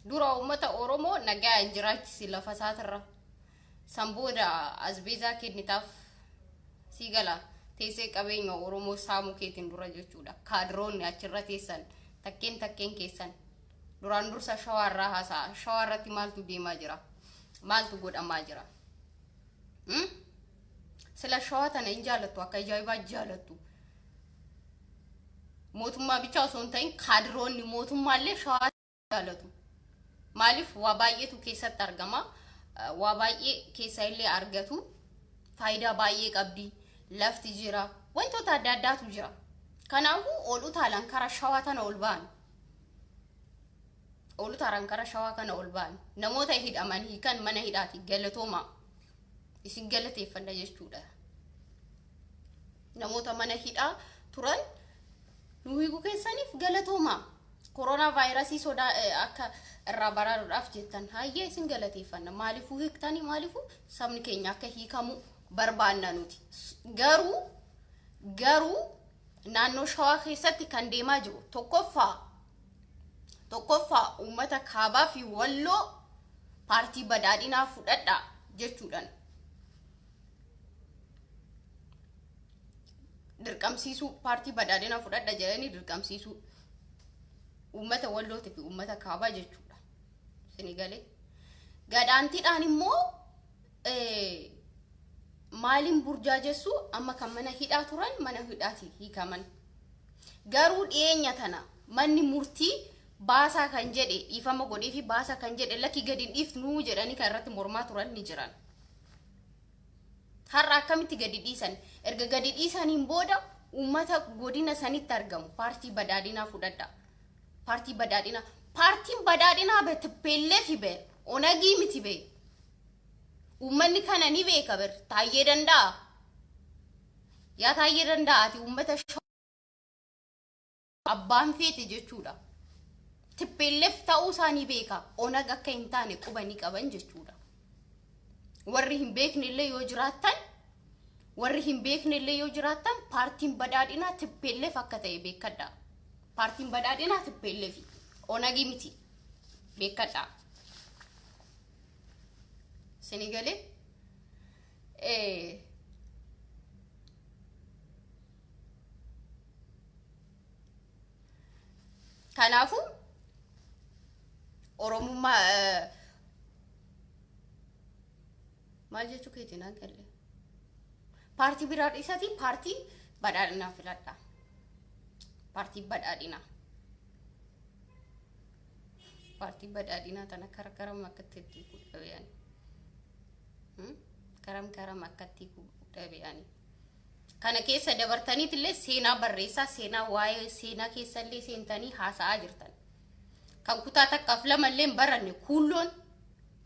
Dura uummata Oromoo nagaan jiraachisi lafa isaatirra. San booda asbeezaa kennitaaf sii gala teessee qabeenya Oromoo saamuu keetiin dura jechuudha. Kaadiroonni achirra teessan takkeen takkeen keessan duraan dursa shawaa irraa haasa'a. Shawaa irratti maaltu deemaa jira? Maaltu godhamaa jira? Hmm? Sila shawaa tana hin jaalattu akka ajaa'ibaa jaalattu. Mootummaa bichaa osoo hin ta'in kaadiroonni mootummaallee shawaa jaalatu. Maaliif waa baay'eetu keessatti argama. Waa baay'ee keessa illee argatu. Faayidaa baay'ee qabdi. Lafti jira. Wantoota adda addaatu jira. Kanaafuu ol utaalan kara shawaa tana ol ba'an. Ol utaalan kara shawaa kana ol ba'an. Namoota hidhaman hiikan mana hidhaati. Galatooma. Isin galateeffanna jechuudha. Namoota mana hidhaa turan nu hiikuu keessaniif galatoomaa. Koronaa vaayirasii sodaa akka irraa baraaruudhaaf jettan hayyee isin galateeffanna. Maaliifuu hiiktanii maaliifuu sabni keenya akka hiikamu barbaanna nuti. Garuu garuu naannoo shawaa keessatti kan deemaa jiru tokkoffaa tokkoffaa uummata kaabaa fi walloo paartii badhaadhinaa fudhadhaa jechuudhaan dirqamsiisuu paartii badhaadhinaa fudhadha jedhanii dirqamsiisuu uummata wallootii fi uummata kaabaa jechuudha. Isinii galee. Gadhaantiidhaan immoo maaliin burjaajessu amma kan mana hidhaa turan mana hidhaati hiikaman. Garuu dhiyeenya tana manni murtii baasaa kan jedhe dhiifama godhee fi baasaa kan jedhe lakki gadi hin dhiifnuu jedhanii kan irratti mormaa turan ni jiran. Har'a akkamitti gadi dhiisan? Erga gadi dhiisaniin booda uummata godina sanitti argamu paartii badhaadhinaa fudhadha. Paartii badhaadhinaa. Paartiin badhaadhinaa be tplf be onagii miti be. Uummanni kana ni beeka ber taayyee danda'a. Yaa taayyee danda'a ati uummata abbaan feete jechuudha. Tplf ta'uu isaa ni beeka. Onag akka hin taane quba ni qaban jechuudha. Warri hin beekne illee yoo jiraattan warri hin beekne illee yoo jiraattan paartiin badhaadhinaa tplf akka ta'e beekadha. Paartiin badhaadhinaa tplf onagii miti beekadha. Isinii galee? Kanaafuu Oromummaa maal jechuu keetiin naan galle. Paartii biraa dhiisatii paartii badhaadhinaa filadha. Paartii badhaadhinaa. Paartii badhaadhinaa tana kara karam akkatti itti dhabe ani. Karam karam akkatti dhabe ani. Kana keessa dabartaniitillee seenaa barreessaa seenaa waa'ee seenaa keessallee seentanii haasa'aa jirtan. Kan kutaa takkaaf lama illee hin baranne kuulloon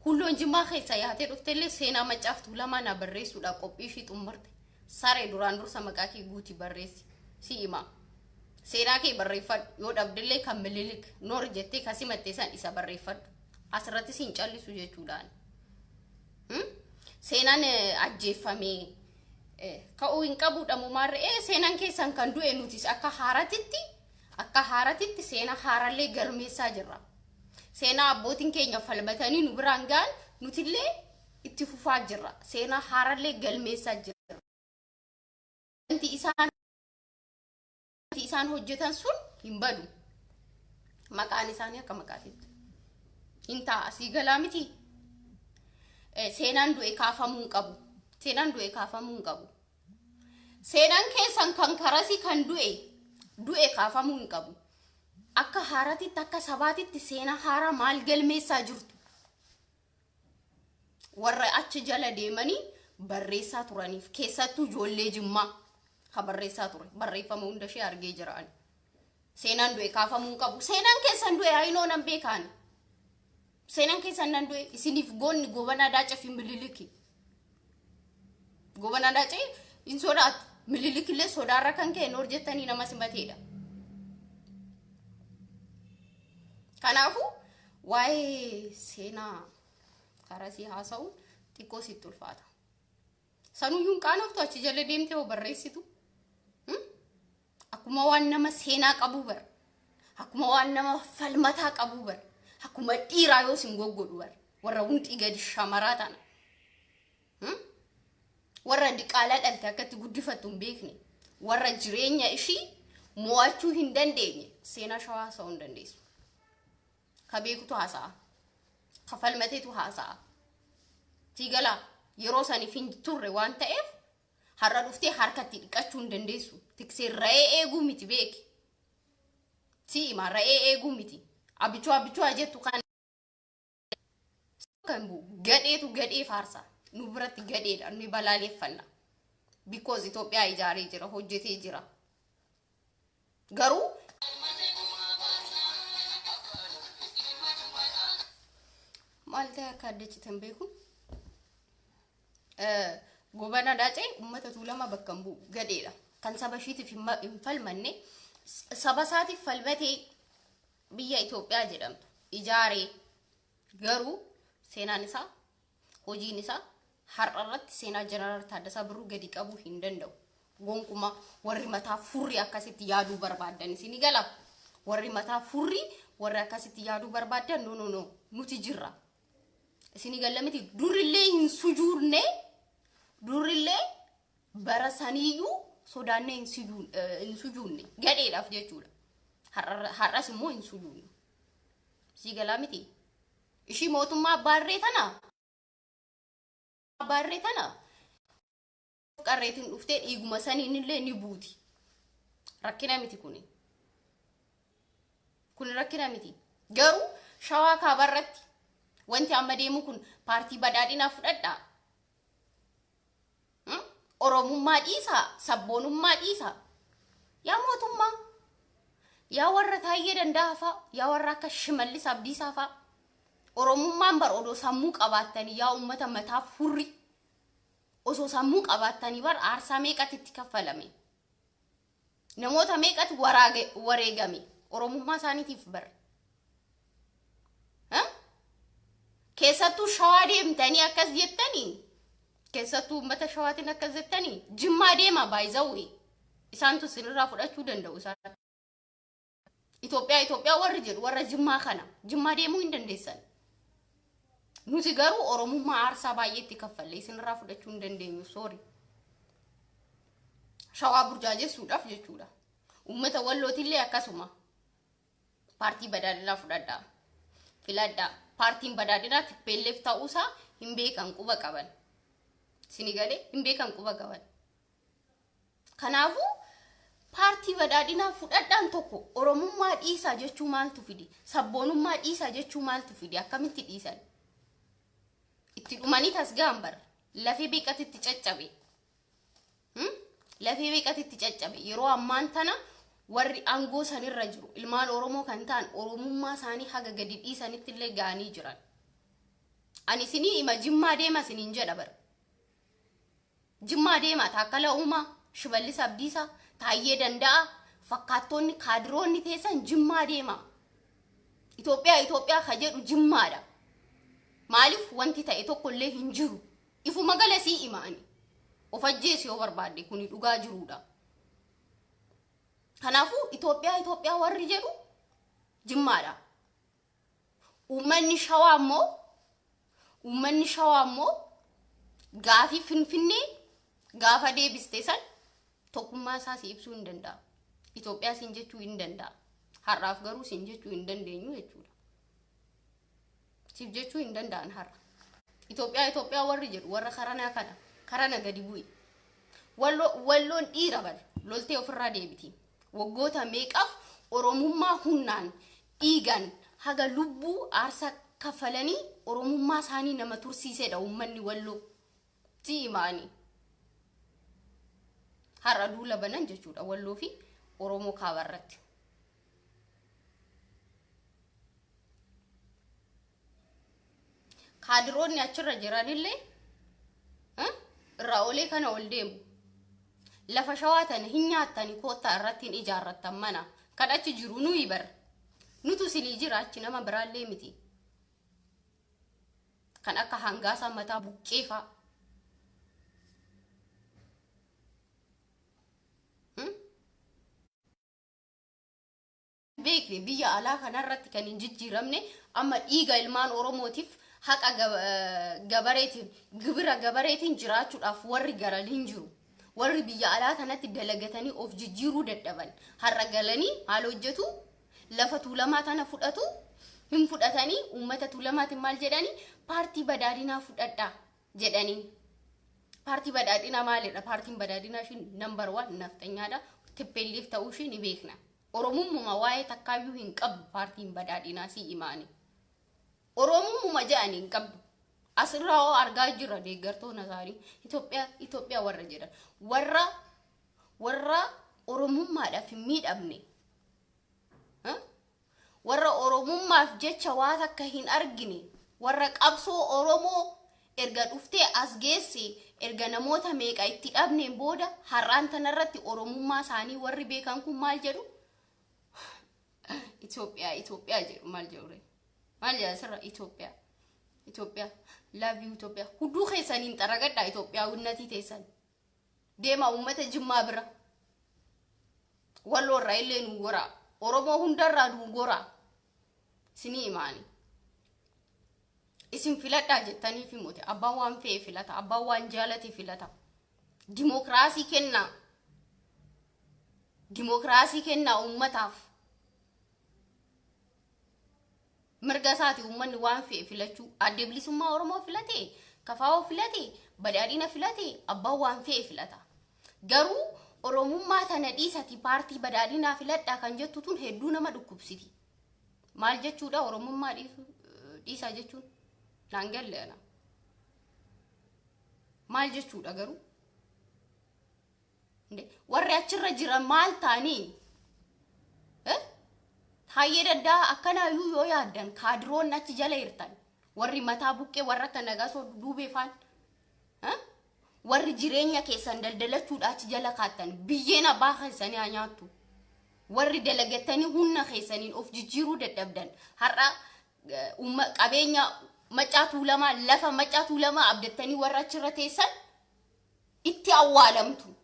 kuulloon jimmaa keessa yaatee dhuftellee seenaa maccaaf tuulamaa naa barreessuudhaaf qophii ishii xummurte. Saree duraan dursa maqaa kee guuti barreessi. Si himaa. Seenaa kee barreeffadhu yoo dhabdellee kan mililik noor jettee kan simatte san isa barreeffadhu. Asirratti siin callisu jechuudhaan. Seenaan ajjeeffamee ka'uu hin qabuudha mumaarre ee seenaan keessan kan du'e nutis akka haaratitti akka haaratitti seenaa haarallee galmeessaa jirra. Seenaa abbootiin keenya falmatanii nu biraan ga'an nutillee itti fufaa jirra. Seenaa haarallee galmeessaa jirra. Wanti isaan wanti isaan hojjetan sun hin badu. Maqaan isaanii akka maqaatitti. Hin ta'a asii galaa miti. Seenaan du'e kaafamuu hin qabu. Seenaan du'e kaafamuu hin qabu. Seenaan keessan kan karasii kan du'e du'e kaafamuu hin qabu. Akka haaratitti akka sabaatitti seenaa haaraa maal galmeessaa jirtu? Warra achi jala deemanii barreessaa turaniif keessattuu ijoollee jimmaa ka barreessaa ture barreeffama hunda ishee argee jira ani. Seenaan du'e kaafamuu hin qabu. Seenaan keessan du'e ayinoo nan beekaani. Seenaan keessan nan du'e isiniif goonni gobanaa daacee fi mililiki. Gobanaa daacee hin sodaatu. Mililik illee sodaarra kan ka'e noor jettanii nama simateedha. Kanaafuu waa'ee seenaa karasii haasa'uun xiqqoo sitti ulfaata. Sanuyyuu hin qaanoftu achi jala deemtee hoo barreessitu. Akkuma waan nama seenaa qabuu bara. Akkuma waan nama falmataa qabuu bara. Akkuma dhiiraa yoo sin goggodhu bar warra hundii gadi shamaraa tana. Warra diqaalaa dhalte akkatti guddifattu hin beekne. Warra jireenya ishii mo'achuu hin dandeenye seenaa shawaa haasa'uu hin dandeessu. Ka beekutu haasa'a. Ka falmateetu haasa'a. Sii galaa yeroo saniif hin turre waan ta'eef har'a dhuftee harkatti dhiqachuu hin dandeessu. Tikseen ra'ee eeguu miti beeki. Sii hima ra'ee eeguu miti. Abichuu abichuu jettu kan kan bu'u gadheetu gadhee faarsa. Nu biratti gadheedha nu balaaleffanna. Because Itoophiyaa ijaaree jira hojjetee jira. Garuu maal ta'e akka adda citan beeku. Goobana Daacee uummata Tuulamaa bakka hin bu'u gadheedha. Kan saba ishiitiif hin falmanne saba isaatiif falmatee biyya Itoophiyaa jedhamtu ijaaree garuu seenaan isaa hojiin isaa har'a irratti seenaa Jeneraal Taaddasaa Birruu gadi qabuu hin danda'u. Gonkumaa warri mataa furrii akkasitti yaaduu barbaaddan isin gala. Warri mataa furrii warri akkasitti yaaduu barbaaddan no no no nuti jirra. Isin galla miti durillee hin sujuudne durillee bara saniiyyuu sodaannee hin sujuudne gadheedhaaf jechuudha. Har'as immoo hin sujuudne. Sii galaa miti. Ishii mootummaa abbaarree tana abbaarree tana qarreetiin dhuftee dhiiguma saniin illee ni buuti. Rakkina miti kuni. Kun rakkina miti. Garuu shawaa kaabarratti wanti amma deemu kun paartii badhaadhinaa fudhadhaa. Oromummaa dhiisaa, sabboonummaa dhiisaa. Yaa mootummaa, yaa warra Taayyee Danda'aa fa'a, yaa warra akka Shimallis Abdiisaa fa'a. Oromummaan bar odoo sammuu qabaattanii yaa uummata mataa furri. Osoo sammuu qabaattanii bar aarsaa meeqatti itti kaffalame. Namoota meeqatu wareegame Oromummaa isaaniitiif bar. Keessattuu shawaa deemtanii akkas jettanii keessattuu uummata shawaatiin akkas jettanii jimmaa deema baay'izawwe isaantu isinirraa fudhachuu danda'u isaan. Itoophiyaa Itoophiyaa warri jedhu warra jimmaa kana jimmaa deemuu hin dandeessan. Nuti garuu Oromummaa aarsaa baay'eetti kaffalle isinirraa fudhachuu hin dandeenyu soori. Shawaa burjaajessuudhaaf jechuudha. Uummata wallootillee akkasuma. Paartii badhaadhinaa fudhadhaa. Filadhaa. Paartiin badhaadhinaa TPLF ta'uusaa hin beekan quba qaban. Sini galee hin beekan quba qaban. Kanaafuu paartii badhaadhinaa fudhadhaan tokko Oromummaa dhiisaa jechuu maaltu fide? Sabboonummaa dhiisaa jechuu maaltu fide? Akkamitti dhiisan? Itti dhumanii tasga'an bar. Lafee beeqatti itti caccabe. Lafee meeqatti itti caccabe. Yeroo ammaan tana warri aangoo sanirra jiru ilmaan Oromoo kan ta'an Oromummaa isaanii haga gadi dhiisanitti illee ga'anii jiran. Ani isinii hima Jimmaa deema isiniin jedha bar. Jimmaa deema Taakkala Uumaa, Shimallis Abdiisaa, Taayyee Danda'a, fakkaattoonni kaadiroonni teessan Jimmaa deema. Itoophiyaa Itoophiyaa ka jedhu Jimmaadha. Maaliif wanti ta'e tokko illee hin jiru. Ifuma gala sii hima ani. Of ajjeesi yoo barbaadde kuni dhugaa jiruudha. Kanaafuu Itoophiyaa Itoophiyaa warri jedhu Jimmaadha. Uummanni Shawaa immoo uummanni Shawaa immoo gaafii Finfinnee gaafa deebiste san tokkummaa isaa si ibsuu hin danda'a. Itoophiyaa siin jechuu hin danda'a. Har'aaf garuu siin jechuu hin dandeenyu jechuudha. Siif jechuu hin danda'an har'a. Itoophiyaa Itoophiyaa warri jedhu warra karanaa kana karana gadi bu'i. Walloon dhiira bar loltee ofirraa deebiti. Waggoota meeqaaf Oromummaa humnaan dhiigan haga lubbuu aarsaa kaffalanii Oromummaa isaanii nama tursiisedha uummanni walloo. Si himaani. Har'a duula banan jechuudha walloo fi Oromoo kaaba irratti. Kaadiroonni achirra jiranillee irraa olee kana ol deemu. Lafa shawaa tana hin nyaattani koottaa irratti hin ijaarrattan mana. Kan achi jiru nuyi bar. Nutu isinii jira achi nama biraallee miti. Kan akka hangaasaa mataa buqqee fa'a. Beekne biyya alaa kanarratti kan hin jijjiiramne amma dhiiga ilmaan Oromootiif haqa gabareetiin, gibira gabareetiin jiraachuudhaaf warri garan hin jiru. Warri biyya alaa kanatti dalagatanii of jijjiiruu dadhaban har'a galanii maal hojjetu? Lafa Tuulamaa tana fudhatu. Hin fudhatanii uummata Tuulamaatiin maal jedhanii? Paartii Badhaadhinaa fudhadhaa jedhanii. Paartii Badhaadhinaa maalidha? Paartiin Badhaadhinaa ishiin number one nafxanyaadha. Tippelliif ta'uu ishii ni beekna. Oromummaa waa'ee takkaayyuu hin qabdu paartiin Badhaadhinaa, si imaani. Oromummaa jedhanii hin qabdu. Asirraa hoo argaa jirra, deeggartoota isaanii Itoophiyaa Itoophiyaa warra jedhan, warra Oromummaadhaaf hin miidhamne, warra Oromummaaf jecha waa takka hin argine, warra qabsoo Oromoo erga dhuftee as geesse, erga namoota meeqa itti dhabneen booda har'aan tanarratti Oromummaa isaanii warri beekan kun maal jedhu? Itoophiyaa Itoophiyaa jedhu. Maal jedhu? Maal jedha asirra? Itoophiyaa Itoophiyaa, love you Itoophiyaa. Hudduu keessaniin xaragadhaa Itoophiyaa winnatii teessan. Deema uummata Jimmaa bira. Walloo irraa illee nu goraa. Oromoo hundarraa nu goraa. Isinii himaani. Isin filadhaa jettaniif himote. Abbaan waan fe'e filata. Abbaan waan jaalate filata. Dimookiraasii kennaa. Dimookiraasii kennaa uummataaf. Mirga isaati uummanni waan fe'e filachuu. Adde Bilisummaa Oromoo filate, Kafaa'oo filate, Badhaadhina filate, abbaan waan fe'e filata. Garuu Oromummaa tana dhiisati paartii Badhaadhinaa filadhaa kan jettu tun hedduu nama dhukkubsiti. Maal jechuudha Oromummaa dhiisaa jechuun? Naan galle ana. Maal jechuudha garuu? Warri achirra jiran maal ta'anii? Taayyee Danda'a akkanaayyuu yoo yaaddan, kaadiroonni achi jala jirtan, warri mataa buqqee, warra akka Nagasoo Duubee faan, warri jireenya keessan daldalachuudha achi jala kaattan, biyyeen abbaa keessanii haa nyaattu. Warri dalagattanii humna keessaniin of jijjiiruu dadhabdan har'a qabeenya Macaa Tuulamaa, lafa Macaa Tuulamaa abdattanii warra achirra teessan itti awwaalamtu.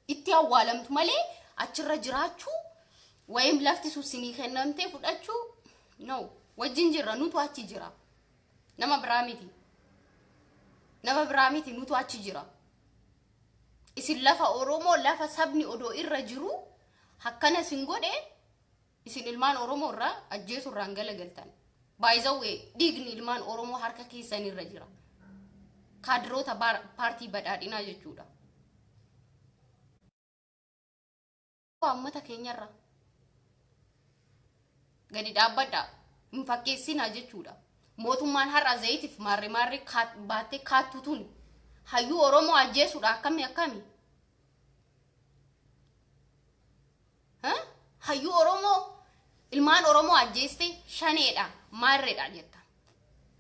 Itti awwaalamtu malee achirra jiraachuu wayim lafti sun sinii kennamtee fudhachuu no. Wajjin jirra, nutu achi jira. Nama biraa miti. Nama biraa miti, nutu achi jira. Isin lafa Oromoo, lafa sabni odoo irra jiru akkana isin godhe, isin ilmaan Oromoo irraa ajjeesu irraan galagaltan. Baay'izawwee dhiigni ilmaan Oromoo harka keessan irra jira. Kaadiroota paartii Badhaadhinaa jechuudha. Uummata keenyarra gadi dhaabbadhaa, hin fakkeessinaa jechuudha. Mootummaan har'a zayitiif maarree maarree baattee kaattu tun hayyuu Oromoo ajjeesuudha. Akkami akkami? Hayyuu Oromoo, ilmaan Oromoo ajjeeste shaneedha maarreedha jetta.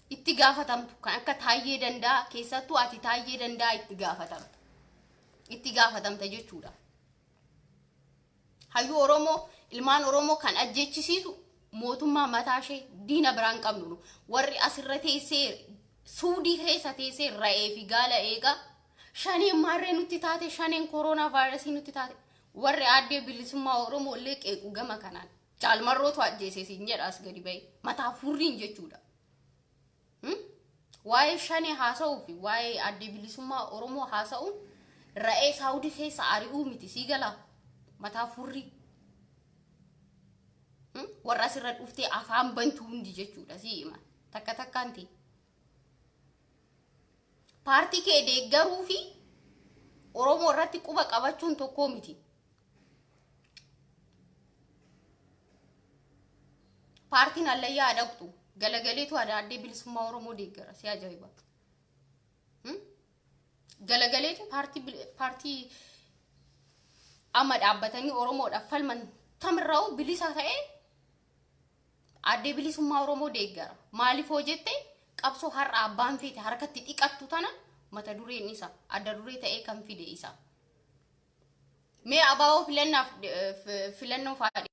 Itti gaafatamtu kan akka Taayyee Danda'a, keessattuu ati Taayyee Danda'a, itti gaafatamtu. Itti gaafatamta jechuudha. Hayyuu Oromoo, ilmaan Oromoo kan ajjeechisiisu mootummaa mataa ishee, diina biraan qabnu. Warri asirra teessee, Suudii keessa teessee ra'ee fi gaala eegaa shaneen maarree nutti taate, shaneen koronaa vaayirasii nutti taate, warri Aaddee Bilisummaa Oromoo illee qeequ gama kanaan Jaalmarrootu ajjeese siin jedha as gadi ba'e mataa furriin jechuudha. Waa'ee shanee haasa'uu fi waa'ee Aaddee Bilisummaa Oromoo haasa'uun ra'ee Saawudii keessa ari'uu miti, sii galaa, mataa furrii. Warra asirra dhuftee afaan bantu hundi jechuudha, sii hima takka takkaan ta'e. Paartii kee deeggaruu fi Oromoo irratti quba qabachuun tokkoo miti. Paartiin hallayyaa dhaqxu galagaleetu Aaddee Bilisummaa Oromoo deeggara, si ajaa'iba. Galagaleetu paartii amma dhaabbatanii Oromoodhaaf falman tamirraa'u bilisa ta'ee Aaddee Bilisummaa Oromoo deeggara. Maaliif hoo jette, qabsoo har'a abbaan feete harkatti dhiqattu tana mata dureen isa adda duree ta'ee kan fide isa. Mee abaa'oo filannaaf filannoo fa'aa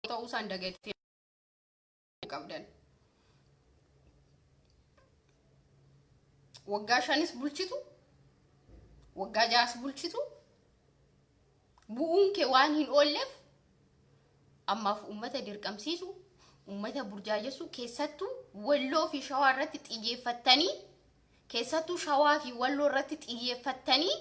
ta'uu isaan dagattee qabdan. Waggaa 5s bulchitu, waggaa 6s bulchitu, bu'uun kee waan hin oolleef Ammaaf uummata dirqamsiisu, uummata burjaajessu, keessattuu Walloo fi Shawaa irratti xiyyeeffattanii, keessattuu Shawaa fi Walloo irratti xiyyeeffattanii.